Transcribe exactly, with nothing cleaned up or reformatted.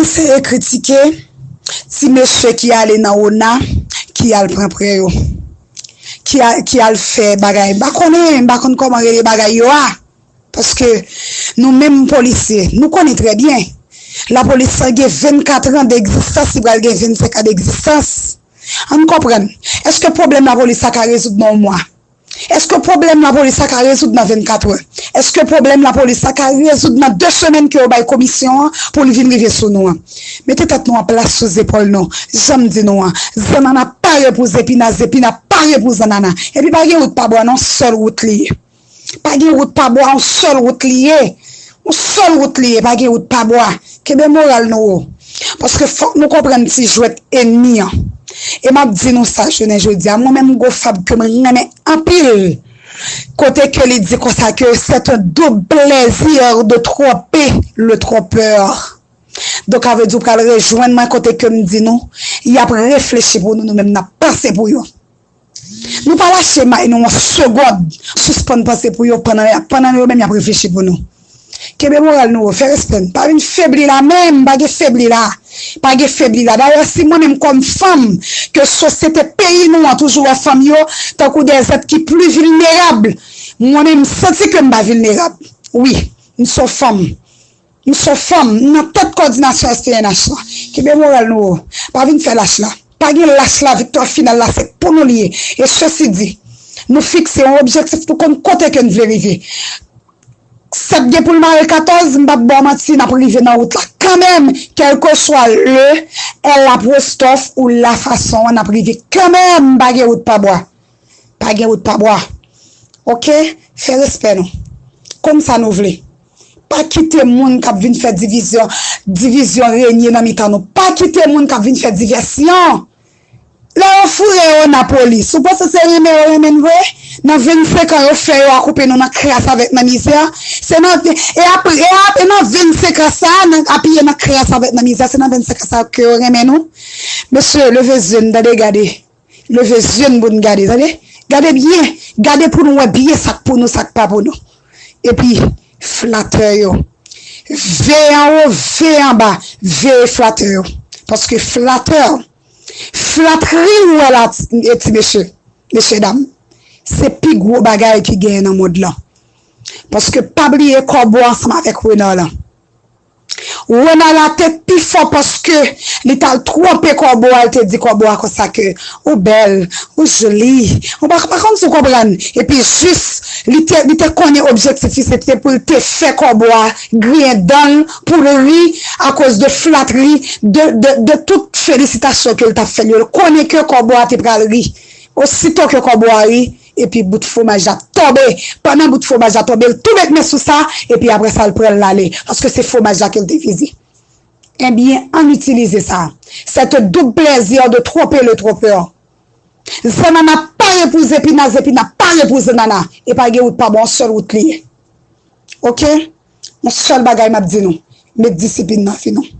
eseye kritike ti mesye ki ale nan ona, ki al pran prè yo, ki al, ki al fè bagay. M pa konnen, m pa konn kòman rele bagay yo a. Paske nou menm polisye, nou konnen trè byen. Lapolis sa gen vennkat an degzistans, li pral gen vennsenk an degzistans. Ann konprann. Èske pwoblèm lapolis sa ka rezoud nan yon mwa? Èske pwoblèm lapolis sa ka rezoud nan vennkat è? Èske pwoblèm lapolis sa ka rezoud nan de semèn ke yo bay komisyon an pou l vin rive sou nou an? Mete tèt nou an plas sou zepòl nou. Jan m di nou an, zannana pare pou zepina, zepina pare pou zannana. Epi pa gen wout pa bwa non, sèl wout li ye. Pa gen wout pa bwa, yon sèl wout li ye. Yon sèl wout li ye, pa gen wout pa bwa. Kenbe moral nou wo. Paske fòk nou konprann ti jwèt ènmi an. E m ap di nou sa jounen jodi a, mwen menm Gwo Fab ke m renmen anpil. Kote ke li di konsa ke c'est un double plaisir de tromper le trompeur. Donk, sa vle di w pral rejwenn mwen kote ke m di nou, y ap reflechi pou nou, nou menm n ap panse pou yo. Nou pa lache may nou yon segond, sispann panse pou yo pandan, pandan yo menm y ap reflechi pou nou. Kenbe moral nou wo, fè respè n. Pa vin febli la menm, pa gen febli la. Pa gen febli la. Dayè, si mwen menm kòm fanm, ke sosyete peyi nou an toujou wè fanm yo tankou de zèt ki pli vilnerab, mwen menm m santi ke m pa vilnerab. Wi, m se yon fanm. M se yon fanm, m nan tèt kòdinasyon S P N H la. Kenbe moral nou wo. Pa vin fè lach la. Pa gen lach la, viktwa final la, se pou nou li ye. E sesi di, nou fikse yon objektif pou konn kote ke n vle rive. Sèt gen pou l mare katòz, m p ap ba w manti, n ap rive nan wout la kanmenm, kèlkeswa le, L apostwòf ou la fason an, n ap rive kanmenm, pa gen wout pa bwa. Pa gen wout pa bwa. Oke? Fè respè nou. Konn sa nou vle. Pa kite moun k ap vin fè divizyon, divizyon renye nan mitan nou. Pa kite moun k ap vin fè divèsyon. Lè yo foure yo nan polis, ou panse se renmen yo renmen n vre? Nan vennsenk an yo fè yo akoupe nou nan kras avèk nan mizè. Se nan, e apre, e apre nan vennsenk an sa, nan apiye nan kras avèk nan mizè, se nan vennsenk an sa ke yo renmen nou. Mesye, leve zye n, tande, gade. Leve zye n pou n gade, tande. Gade byen, gade pou nou wè byen sa k pou nou, sa k pa pou nou. Epi, flatè yo. Veye anwo, veye anba, veye flatè yo. Paske flatè, flatri ou wè la, ti, e ti mesye, mesye dam, se pi gwo bagay ki genyen nan mond lan. Paske pa bliye kòbo ansanm avèk rena lan. Rena la te pi fò paske li t al twonpe kòbo a, li te di kòbo a konsa ke ou bèl, ou joli, ou pa, pa konn si w konprann. Epi jis, li te, li te konnen objektif li, se te pou l te fè kòbo a griyen dan l pou l ri akoz de flatri, de, de, de tout felisitasyon ke l t ap fè l yo. L konnen ke kòbo a te pral ri. Osito ke kòbo a ri, epi bout fwomaj la tonbe. Pandan bout fwomaj la tonbe, l tou met men sou sa, epi apre sa, l pran l ale. Paske se fwomaj la ke l te vize. Ebyen, ann itilize sa. C'est un double plaisir de tromper le trompeur. Zannana pare pou zepina, zepina pare pou zannana. E pa gen wout pa bò, yon sèl wout li ye. Oke? Yon sèl bagay m ap di nou. Met disiplin nan vi nou.